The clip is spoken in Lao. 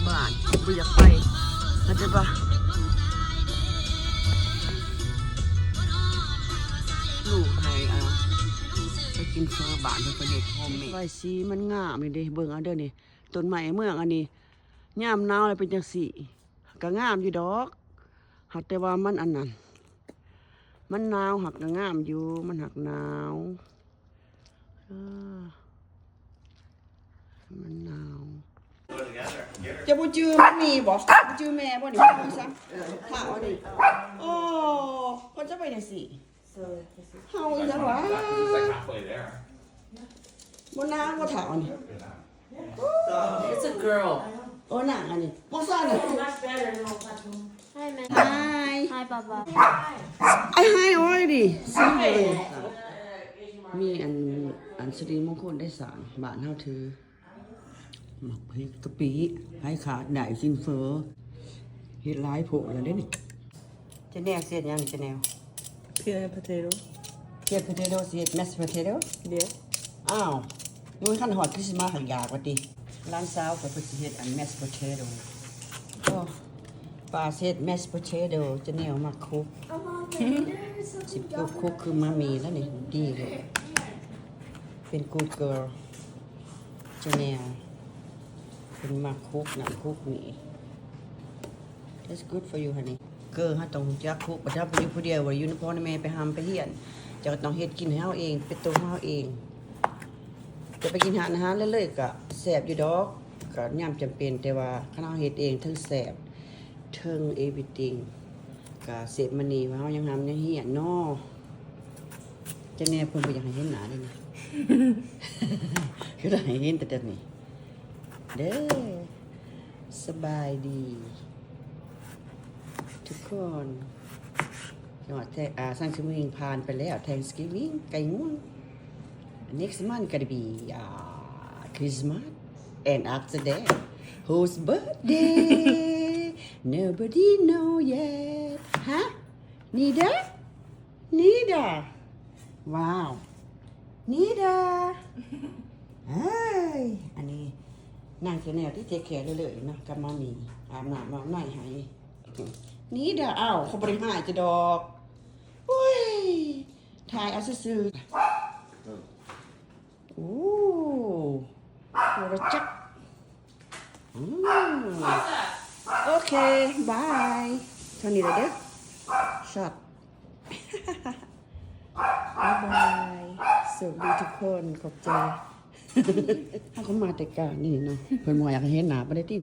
ບ້ານ ບໍ່ຢາກໄປ ເຂົ້າໃຈປະ? ລູກໃຫ້ ອ່າ ໄປກິນເຝີບ້ານ ເພິ່ນໄປເຮັດໂຮມເມດ. ໄວສີມັນງາມນີ້ເດ້ ເບິ່ງເອົາເດີນີ້ ຕົ້ນໄມ້ເມືອງອັນນີ້ ຍາມໜາວແລ້ວເປັນຈັ່ງຊີ້ ກໍງາມຢູ່ດອກ ຫາກແຕ່ວ່າມັນອັນນັ້ນ ມັນໜາວ ຫາກກໍງາມຢູ່ ມັນຫາກໜາວ ເອີ ມັນໜາວ. ເຈົ້າບໍ່ຈື່ມັນມີບໍ່? ບໍ່ຈື່ແມ່ບໍ່ນີ້? ເຮົາຊັ້ນ ຖ້າອັນນີ້ ໂອ້ ເພິ່ນຈະໄປຈັ່ງຊີ້ ເຮົາອີຫຍັງວະ? ບໍ່ນາງບໍ່ເຖົ້າອັນນີ້? It's a girl. ໂອ້ ນາງອັນນີ້ບໍ່ຊັ້ນ. Hi, Baba. I hi already. ມີອັນ ອັນສິລິມົງຄົນໄດ້ສ້າງບ້ານເຮົາຖື ໝາກເຜັດກະປິ ໃຜຂາດໄດ້ກິນເຝີ ເຮັດຫຼາຍໂພດແລ້ວເດ້ນີ້. ຈະແນວຊິເຮັດຫຍັງ ຈະແນວ? Peanut potato. Peanut potato ຊິເຮັດ mashed potato? Yeah. ອ້າວ ຍັງບໍ່ທັນຮອດຄຣິສມາສ ຫາກຢາກວ່າຕິ. ຫຼານສາວຂ້ອຍເພິ່ນຊິເຮັດອັນ mashed potato. ໂອ້ ປ້າຊິເຮັດ mashed potato ຈະແນວມັກຄຸກ ຊິຄຸກ ຄຸກຄືມາມີແລ້ວນີ້ ດີເລີຍ ເປັນ good girl. ຈະແນວເພິ່ນມັກຄຸກນັ້ນຄຸກນີ້ That's good for you, honey. ເກີເຮົາຕ້ອງຮູ້ຈັກຄຸກ ບັດເຮົາໄປຢູ່ຜູ້ດຽວ ບໍ່ໄດ້ຢູ່ນຳພໍ່ນຳແມ່ ໄປຮ່ຳໄປຮຽນ ເຈົ້າກໍຕ້ອງເຮັດກິນໃຫ້ເຮົາເອງ ເປັນໂຕຂອງເຮົາເອງ. ຈະໄປກິນຮ້ານອາຫານເລີຍໆ ກໍແຊບຢູ່ດອກ ກໍຍາມຈຳເປັນ ແຕ່ວ່າຄັນເຮົາເຮັດເອງ ເທິງແຊບ ເທິງ everything ກະເຊບມັນນີ້ວ່າເຮົາຍັງຮ່ຳຍັງຮຽນເນາະ. ຈະແນວເພິ່ນບໍ່ຢາກໃຫ້ເຫັນໜ້າເດ້ນີ້ ຄືຢາກໃຫ້ເຫັນແຕ່ແບບນີ້ເດີ. ສະບາຍດີທຸກຄົນ. ຈັງຫວັດແທ ອ່າ Thanksgiving ຜ່ານໄປແລ້ວ Thanksgiving ໄກ່ງວງ. Next month gonna be, uh, Christmas. And after that, whose birthday? Nobody know yet. Huh? Nida? Nida? Wow. Nida. ເຮີ້ຍ ອັນນີ້ນາງ Chanel ທີ່ take care ເລື້ອຍໆເນາະ ກັບມາມີ ອາບນ້ຳອາບໃນໃຫ້. Nida ອ້າວ ເຂົາບໍ່ໄດ້ຮ້າຍຈະດອກ. ໂອ້ຍ ຖ່າຍເອົາຊື່ໆ. ໂອ້ ໂທລະຈັກ. ອືມ ໂອເຄ ບາຍ ເທົ່ານີ້ລະເດີ. ຊັດ ບາຍບາຍ ໂຊກດີທຸກຄົນ ຂອບໃຈ. ເຮົາກໍມາແຕ່ການນີ້ເນາະ ເພິ່ນບໍ່ຢາກໃຫ້ເຫັນໜ້າປານໃດຕິ.